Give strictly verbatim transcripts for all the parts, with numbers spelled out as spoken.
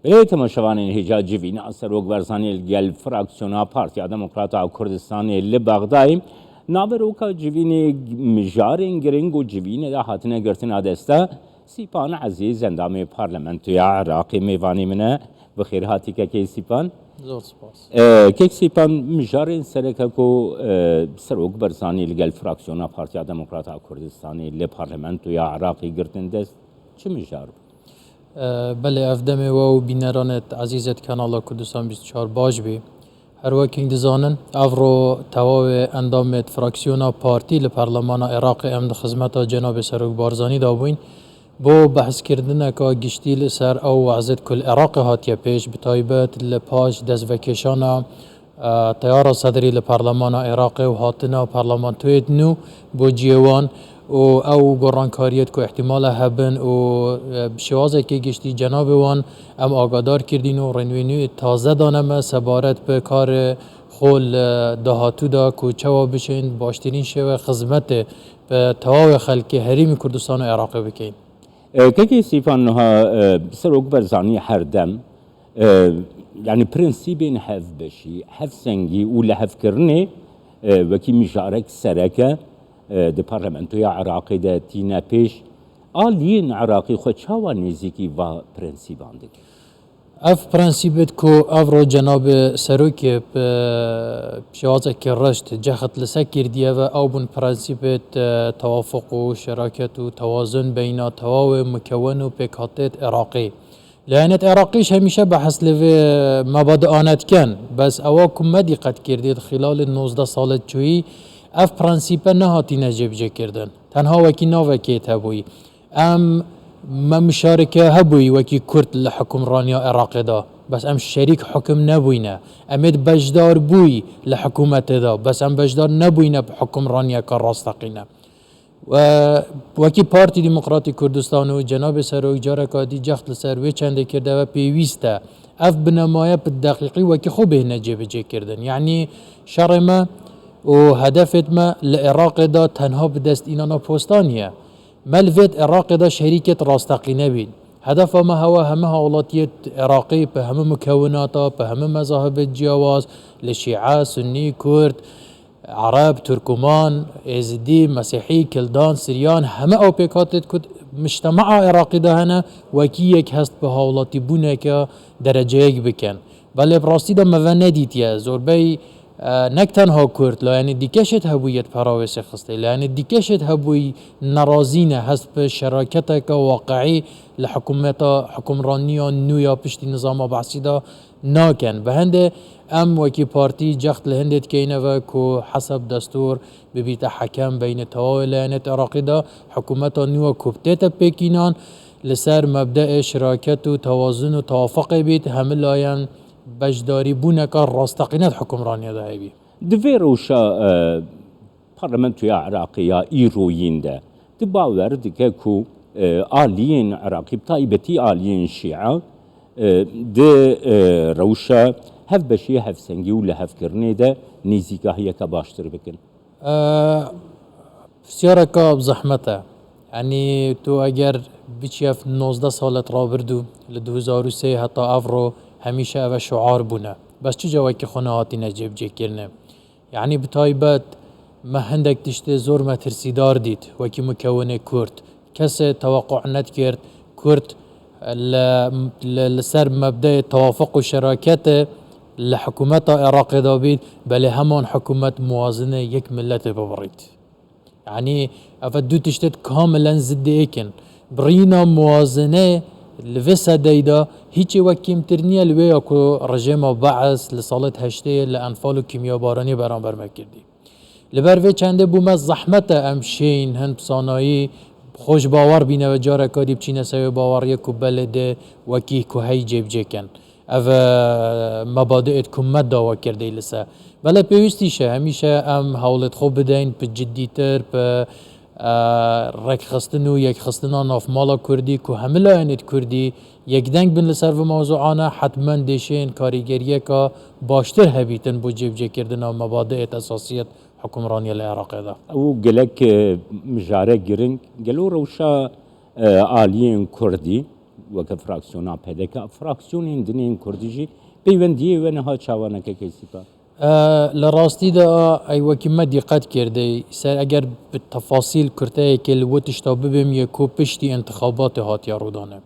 Ê temaşevanên hêja civîna Serok Barzanî li gel fraksiyona Partiya Demokrata Kurdistanê li Bexdayê, naveroka civînê mijarên giring û civînê de hatine girtina desta, Sîpan Ezîz, endamê Parlamentoya Iraqê, mêvanê min e. Bi xêr hatî kekê Sîpan. Zor spas. Ee, kek Sîpan, mijarên sereke ku, e, Serok Barzanî li gel fraksiyona Partiya Demokrata Kurdistanê li Parlamentoya Iraqê girtin dest, çi mijar bû? Ee, belê, ev demê we û bîneranêt ezîzêt Kanala Kurdistan bîst û çar baş bî. Her wekî dizanin, evro tewawê endamêt fraksiyona partî li Parlemana Iraqê em di xizmeta Cenabê Serok Barzanî de bûyn. Bo behskirindineka giştî li ser ew wezêt ku li Iraqê hatiye pêş, bi taybet li paş destvekeşana, e, teyara Sedrî li Parlemana Iraqê û hatina parlamentoyêt nû bo cihê wan û ew gorankariyêt ku îhtîmal e hebin û, e, bi şêwazekê giştî cenabê wan em agadar kirdîn û rênwêniyê taze dane me sebaret bi karê xwe li dahatû de ku çawa bişên baştirîn şêwe xizmetê bi tewawê xelkê herêmî Kurdistan û Iraqê bikeyn. E, kekê Sîfan, niha, e, Serok Barzanî her dem, e, yanî prensîbên hevbeşî, hevsengî û lihevkirinê, e, wekî mijarek sereke, e, di parlamentoya Iraqê de tîne pêş. Aliyên Iraqî xwe çawa nêzîkî va prensîban dikin? Ev prensîbêt ku evro cenabê serokê bi şêwazekî reşt cehd li ser kirdiye ve, ew bûn prensîbêt, e, tewafuq û şeraket û tewazun beyna tewawê mikewen û pêkhatêt Iraqî. Layenêt Iraqî ji hemîşe behs li vê mebadiane dikin. Bes ewa ku me dîqet kirdiye di xîlalê nozdeh salê çûyî, ev prensîpe nehatîne cêbicêkirdin. Tenha wekî navekê tebûyî. Em, me muşareke hebûyî wekî Kurd li hukimraniya Iraqê de. Bes em şerîk hukim nebûyne. Em ê beşdar bûyî li hikûmetê de. Bes em beşdar nebûyne bi hukimraniyeke rasteqîne. We wekî Partî Demokratî Kurdistan û cenabê Serok careka dî cehd li ser wê çendê kirde ve pêwîst e. Ev binemaye bi deqîqî wekî xwe bêhne cêbicêkirdin. Yanî şerê me û hedefêt me li Iraqê de tenha bi dest înana postan ye. Me li vêt Iraqê de şerîkêt rasteqîne bîn. Hedefa me hewa heme hawlatiyêt Iraqî bi hemû mukewinata, bi hemû mezahibêt ciyawaz, li Şîe, Sunnî, Kurd, Ereb, Turkuman, Êzidî, Mesîhî, Kildan, Siryan, heme ew pêkhatêt ku di mujtemea Iraqî de hene, wekî yek hest bi hawlatîbûneke dereceyek bikin. Belê bi rastî de me ve nedîtiye. Zorbey, e, nek tenha Kurd, layenê dîkeşêt hebûyî yê di perawêsê xistê, layenê dîkeşêt hebûyî nerazî ne, hest bi şeraketeke waqiî li hikûmeta, hikûmraniya nû ya piştî nizama Be'sî de nakin. Bi hindê em wekî partî cehd li hindê dikeyne ve ku hesab destûr bibîte hekem beynê tewawê layenêt Iraqî de hikûmeta nû ya ku tête pêkînan li ser mebdeê şiraket û tewazun û tewafuqê bît, hemû layen beşdarîbûneka rasteqîne di hukimraniyê de hebî. Di vê rewşa, e, parlamentoya Iraqê ya îroyîn de, tu bawer dike ku, e, aliyên Iraqî, bi taybetî aliyên Şîe, e, di, e, rewşa hevbeşî, hevsengî û lihevkirinê de nêzîkahiyeke baştir bikin? E, Pirsyareka bi zehmet e. Yanî tu eger biçî ev nozdeh salet rabirdû, li du hezar û sê heta evro hemîşe ev e şuar bûne. Bes çi cawekî xwe nehatîne cêbicêkirinê? Yanî bi taybet me hindek tiştê zor metirsîdar dît, wekî mukewinê Kurd. Kesê teweqû nedikir Kurd li, li, li ser mebdeyê tewafuq û şeraketê li hikûmeta Iraqê de bît, belê heman hikûmet muwazinê yek miletê bibirît. Yanî ev du tiştêt kamilen ziddê yek in. Birîna muwazinê li vê sedeyê de hîçê wek kêmtir niye li wê ya ku rejêma Be'es li salêt heştê li enfal û kîmyabaraniyê beramber me kirdî. Li ber vê çendê bo me zehmet e em şên hin bi zanayî xwe ji bawer bîne ve careka dî biçîne ser wê baweriyê ku belê dê wekî ku heyî cêbicê kin. Ev, e, mebadiêt ku me dawa kirdî li ser. Belê pêwîstî şe, hemîşe em hewlêt xwe bideyn bi ciddîtir, bi, e, rêkxistin û yekxistina navmala Kurdî ku hemû layenêt Kurdî yekdeng bin li ser vê mewzûana, hetmen dê şên karîgeriyeka baştir hebîtin bo cêbicêkirina mebadiêt esasiyêt hukimraniyê li Iraqê de. Ew gelek, e, mijare giring. Gelo rewşa, e, aliyên Kurdî, Weke fraksiyona P D K, fraksiyonên din ên Kurdî jî peywendiyê we niha çawa ne, Kekê Sîpa? E, li rastî de ey wekî me dîqet kirdê, ser eger bi tefasîl kurteyekê li we tişta bibêm, yê ku piştî intixabatê hatiye rûdane.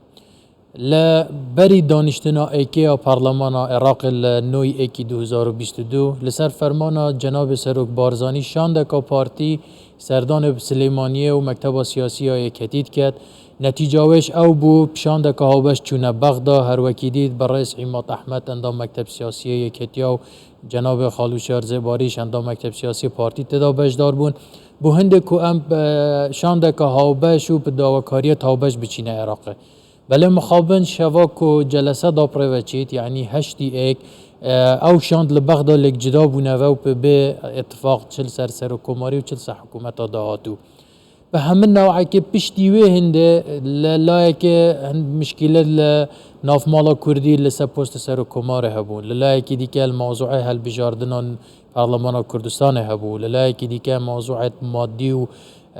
Li berî daniştina êkê ya parlemana Iraqê li noyî êkî du hezar û bîst û du, li ser fermana cenabê Serok Barzanî şandeka partî serdanê Silêmaniyê û Mekteba Siyasî ya Yeketî diket. Netîca wê ji ew bû, şandeka hawbeş çûne Bexda, her wekî dît birêz Îmad Ehmed, endam Mekteb Siyasî yê Yeketiya û cenabê Xalûşyar Zêbarî ji endam Mekteb Siyasî yê Partî tê de beşdar bûn. Bo hindê ku em, e, şandeka hawbeş û bi dawekariyê hawbeş biçîne Iraqê. Belê mixabin şeva ku celese da bi rê ve çît, yanî heştî êk, e, ew şand li Bexda lêk cida bûne ve û bi bê îtifaq çi li ser serokkomarî û çi li ser hikûmeta dahatû. Bi hemin newekê piştî wê hindê li layekê hin mişkîlet li nav mala Kurdî li ser postê serokkomarê hebûn. Li layekî dîke li mewzûê hilbijardina Parlemana Kurdistanê hebû. Li layekî dîke mewzûet madî û, e,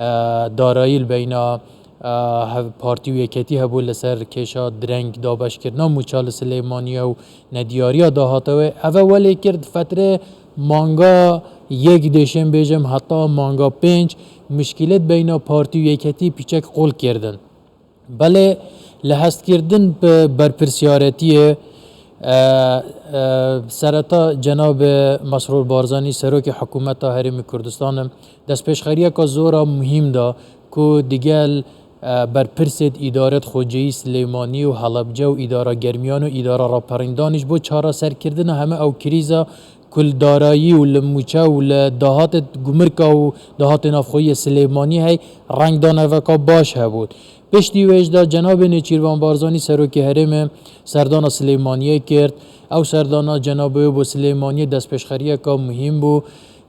darayî li beyna, e, hev-, partî û yeketî hebû li ser kêşa direng dabeşkirina mûça li Silêmaniye û nediyariya dahata wê. Eve welê kir di fetrê manga yek dêşên bêjim heta manga pênc mişkîlet beyna partî û yeketî pîçek qul kirdin. Belê li hestkirdin bi berpirsiyaretiye, e, e, sereta cenabê Mesrûr Barzanî, serokê hikûmeta Herêmê Kurdistanê, destpêşxeriyeka zora muhîm da ku digel, e, berpirsêt îdaret xweceyî Silêmanî û Helebce û îdara germiyan û îdara raperîndanî ji bo çareserkirina heme ew krîza ku li darayî û li mûçe û li dahatê gumirka û dahatê navxweyî yê Silêmanî hey rengdaneveka baş hebû. Piştî wê jî de cenabê Nêçîrvan Barzanî serokê herêmê serdana Silêmaniyê kir. Ew serdana cenabê wê bo Silêmaniyê destpêşxeriyeka muhîm bû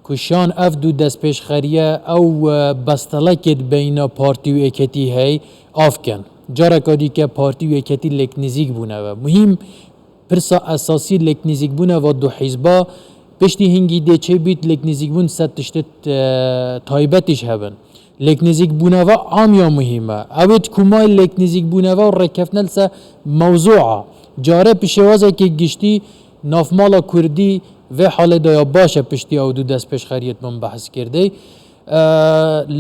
ku şan ev du destpêşxeriye ew, e, bestelekê di beyna partî û êketî hey av kin. Careka dîke partî û êketî lêk nizîk bûne ve. Muhîm Pirsa esasî lêknîzîkbûna va du hîzba, piştî hingî dê çêbît lêknîzîkbûn ser tiştê, e, taybetî ji hev in. Lêknîzîkbûna va am ya muhîm e. Ew ê di ku mayî lêknîzîkbûna va û rêkeftina li ser mewzû a. Care bi şêwazekî giştî navmala kurdî vê halê de ya baş e piştî ew du destpêşxeriyêt min behs kirdê. E,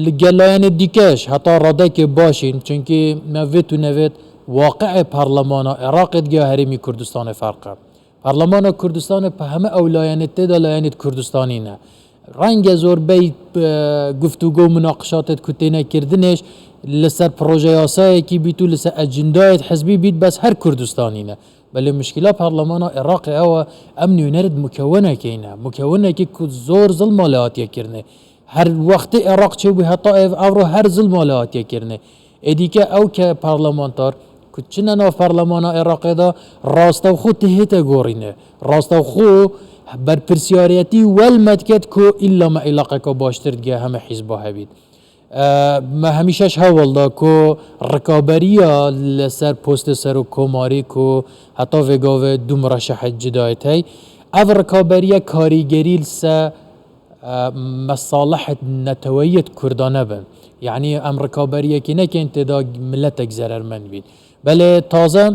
li gel layenê dîke ji heta radekê baş in, çunkî me vêt û nevêt waqiê parlemana Iraqê digê herêmî Kurdistanê ferq e. Parlemana Kurdistanê bi heme ew layenê tê de layenêt Kurdistanî ne. Renge zor bey, e, guftûgo û munaqişatêt ku têne kirdinê ji li ser proje yasayekî bît û li ser ecindayêt hizbî bît, bes her Kurdistanî ne. Belê muşkila parlemana Iraqê ew e, em nûnerêt mukewinekê ne. Mukewinekê ku zor zilma lê hatiye kirinê. Her wextê Iraq çêbû heta ev, evro her zilma lê hatiye kirinê. Êdî ke ew ke parlamenter ku çine nav parlemana Iraqê de rastewxo tihête gorîne. Rastewxo berpirsiyariyetî wel me diket ku îlla me îlaqeka baştir dige heme hîzba hebît. E, me hemîşe ji hewl da ku rikaberiya li ser postê serokkomarî ku heta vê gavê du mureşehê cida yê tey, ev rikaberiya karîgerî li ser, e, mesalihêt neteweyî yê Kurda nebin. Yanî em rikaberiyekê nekin tê de miletek zerermend bît. Belê taze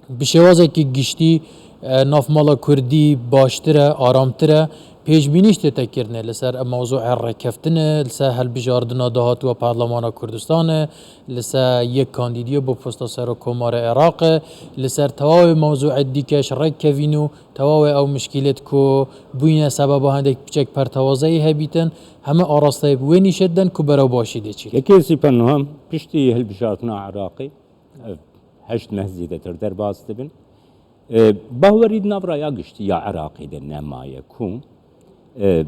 bi şêwazekî giştî, e, navmala kurdî baştir e, aramtir e. Pêşbînî jî tête kirinê li ser mewzûê rêkeftinê, li ser hilbijardina dahatû ya Parlemana Kurdistanê, li ser yek kandîdiyê bo posta serokkomarê Iraqê, li ser tewawê mewzûê dîke ji rêk kevîn û tewawê ew mişkîlêt ku bûyne sebeba hindek piçek pertewazeyî hebîtin, heme arasteyê bi wê nîşe didin ku berew başî dê çît. Yekê Sîpen niha piştî hilbijartina Iraqê, ev heşt meh zêdetir derbas dibin. E, bahwerî di nav raya giştî ya Iraqê de nemaye ku, e,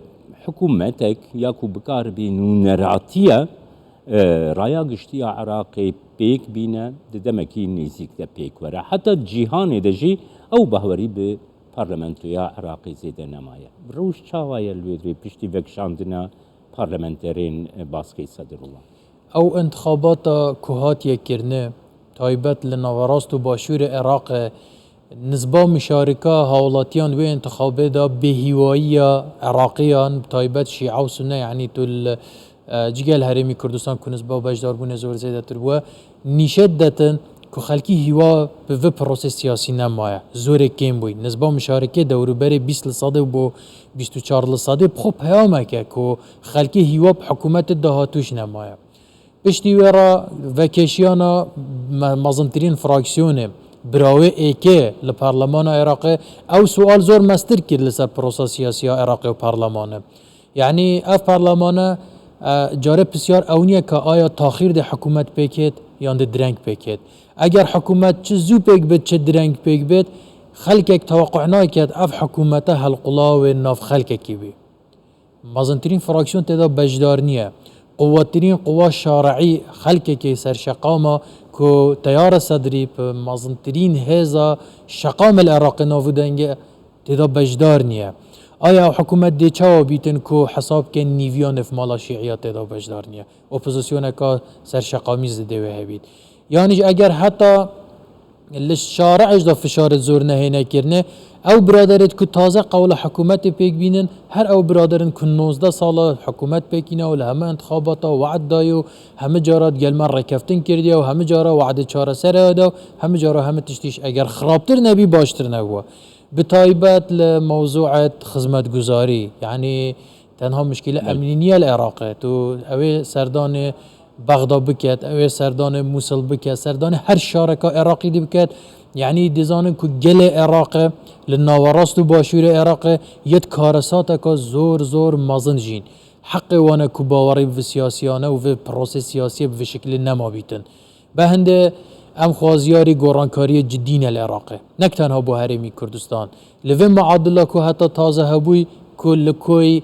hikûmetek ya ku bikaribî nûneratiye, e, raya giştî ya Iraqê pêk bîne, di demekî nêzîk de pêk were. Heta cîhanê de jî ew bahwerî bi parlamentoya Iraqê zêde nemaye. Rewş çawa ye li wê derê piştî vekişandina parlamenterên, e, baskê Sedrullah? Ew intixabata ku hatiye kirine, taybet li naverast û başûrê Iraqê, nizba muşarika hawlatiyan wê intixabê de bêhîwayiya Iraqiyan, taybet Şîa û Sunne, yanî tu li, e, cigel Herêmî Kurdistan ku nizba beşdarbûnê zor zêdetir bûye, nîşet detin Ku xelkî hîwa bi vê prosê siyasî nemaye. Zorê kêm bûy. Nizba muşarekê dewrûberê bîst li sedê bo bîst û çar li sedê bi xwe peyamek e ku xelkê hîwa bi hikûmetê dahatûş nemaye. Piştî wê re vekêşiyana me-, mezintirîn fraksiyonê, birawê êkê li parlemana Iraqê, ew sual zor mestir kir li ser prosa siyasî ya Iraqê û parlemane. Yanî ev parlemane, e, carê pisyar ew niye ka aya taxîr dê hikûmet pêkêt yan dê direng pêkêt. Eger hikûmet çi zû pêk bêt, çi direng pêk bêt, xelkek teweqû nayket ev hikûmete helqula wê nav xelkekî bî. Mezintirîn fraksiyon tê de beşdar niye. Quwettirîn quwa şareî xelkekê serşeqama ku teyara sedrî bi mezintirîn hêza şeqamê li Iraqê nav û denge tê de beşdar niye. Aya ew hikûmet dê çawa bîtin ku hesab ke nîviya nêvmala şîiya tê de beşdar niye? Opozisyoneka serşeqamî zî dê wê hebît. Yanî jî eger heta li şare'ê jî de fişarê zor nehêne kirine, ew biraderêt ku taze qewla hikûmetê pêk bînin, her ew biraderin ku nozdeh sala hikûmet pêkîne û li heme intixabata we'd daye û heme cara digel me rêkeftin kirdiye û heme cara we'dê çareserê da û heme cara heme tiştî jî eger xirabtir nebî, baştir nebû. Bi taybet li mewzû'et xizmetguzarî, yanî tenha muşkîle Belê. emnî niye li Iraqê. Tu ew ê serdanê Bexda biket, ew ê serdanê Mûsil biket, serdanê her şareka Iraqî dî biket. Yanî dizanin ku gelê Iraqê li nawerast û başûrê Iraqê yet karesateka zor zor mezin jîn. Heqê wan e ku bawerî bi vê siyasiyane û vê prosê siyasiyê bi vê şekilê nema bîtin. Be hindê em xwaziyarî gorankariyê cidî ne li Iraqê. Nek tenha bo herêmî Kurdistan. Li vê muadila ku heta taze hebûy ku li koy, e,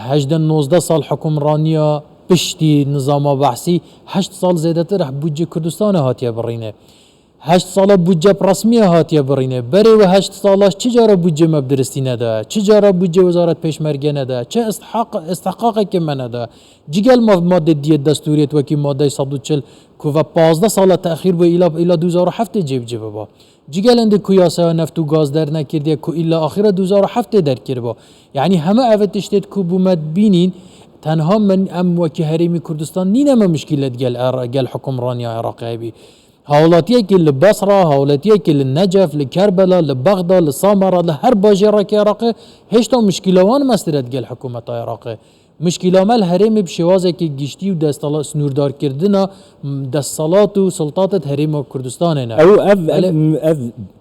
hejdeh nozdeh sal hikûmraniya piştî nizama Behsî heşt sal zêdetir budcê Kurdistanê hatiye birîne. Heşt sala budce bi resmiye hatiye birîne. Berê we heşt sala çi cara budcê me bi diristî neda? Çi cara budcê Wezaret Pêşmerge neda? Çi istihaq-, istihqaqekê me neda? Cigel ma-, madde diyê destûriyê wekî madde sed û çil ku ve pazdeh sala texîr bû, îla, îla du hezar û heftê cêbicî biba. Cigel hindê ku yasaya neft û gaz dernekirdiye ku îla axira du hezar û heftê derkiriba. Yanî heme ev tiştêt ku bû me dibînîn, tenha min em wekî herêmî Kurdistan nîne me muşkîlet gel Er-, gel hikûmraniya Iraqê hebî. Hawlatiyekî li Basra, hawlatiyekî li Necef, li Kerbela, li Bexda, li Samara, li her bajêrekê Iraqê hêşta muşkîla wan mestir e digel hikûmeta Iraqê. Muşkîla me li herêmê bi şêwazekî giştî û destala-, snûrdarkirina destsalat û sultatet herêma Kurdistanê ne. Ew, ev, Belê. ev, ev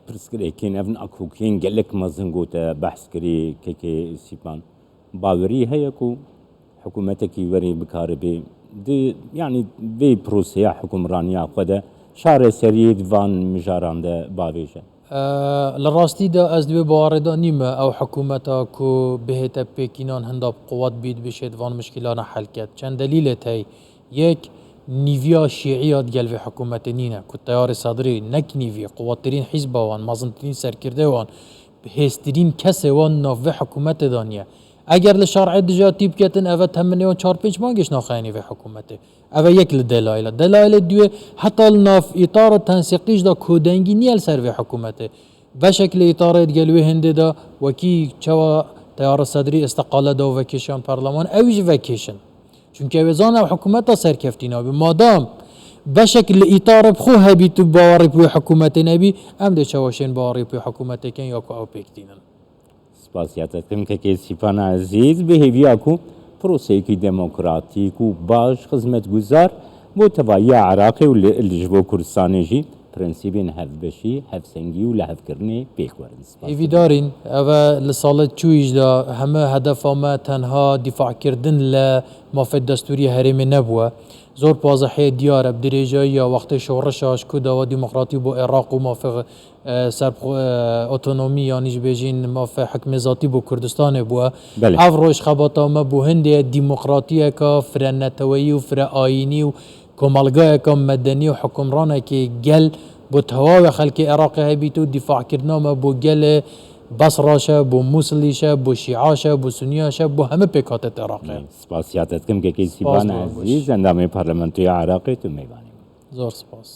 pirsgirêkên, ev nakokiyên gelek mezin gote behs kirî kekê Sîpan. Bawerî heye ku hikûmetekî werî bikaribê di, yanî vê proseya hikûmraniya xwe de çareseriyê di van mijaran de bavêje. Eee, li rastî de ez di wê bawerê de nîme ew hikûmeta ku bihête pêkînan hinda bi quwet bît bişêt van muşkîlana hel ket. Çend delîlêt hey. Yek, nîviya şîiya digel vê hikûmetê nîne ku teyarê sedrî nek nîvî, quwettirîn hîzba wan, mezintirîn serkirdê wan, hêztirîn kesê wan nav vê hikûmetê de niye. Eger li şer'ê dija tî biketin, eve temenê wan çar pênc mangê ji naxeyanî vê hikûmetê. Eve yek li delayla. Delayla duyê, heta li nav îtara tensîqî jî de kodengî niye li ser vê hikûmetê. Beşek li îtarê digel wê hindê de wekî çawa teyara sedrî istiqale da û vekêşan parleman, ew jî vekêşin. Çunke wê zana ew hikûmeta serkeftî nabî. Madam beşek li îtarê bi xwe hebî tu bawerî bi wê hikûmetê nebî, em dê çawa şên bawerî bi wê hikûmetê ken ya ku ew pêk tînin. Spasiya te dikim kekê Sîpana Ezîz, bi hêviya ku proseyekî demokratîk û baş xizmetguzar bo tevahiya Iraqê û li, li ji bo Kurdistanê jî prensîbên hevbeşî, hevsengî û lihevkirinê pêk werin. Spas. Hêvîdarîn, ev e li salê çûyî jî de heme hedefa me tenha dîfakirdin li mafê destûrî herêmê nebûye. Zor pazehê diyar e, bi dirêjayî ya wextê şoreşa ji ku dawa demokratî bo Iraq û mafê, e, serbxwe-, e, otonomî yanî jî bêjîn mafê hikmê zatî bo Kurdistanê bûye. Belê. Ev roj xebata me bo hindê demokratiyeka fire neteweyî û fire ayînî û komelgayeka medenî û hukimranekê gel bo tewawê xelkê Iraqê hebît û dîfakirina me bo gelê Basra şe, bo Mûsilî şe, bo Şîa şe, bo Suniya şe, bo hemî pêkhatê Iraqê. Spasiya te dikim kekê Spas Sîban bo Ezîz, endamê Parlamentoya Iraqê tu mêvanê. Zor spas.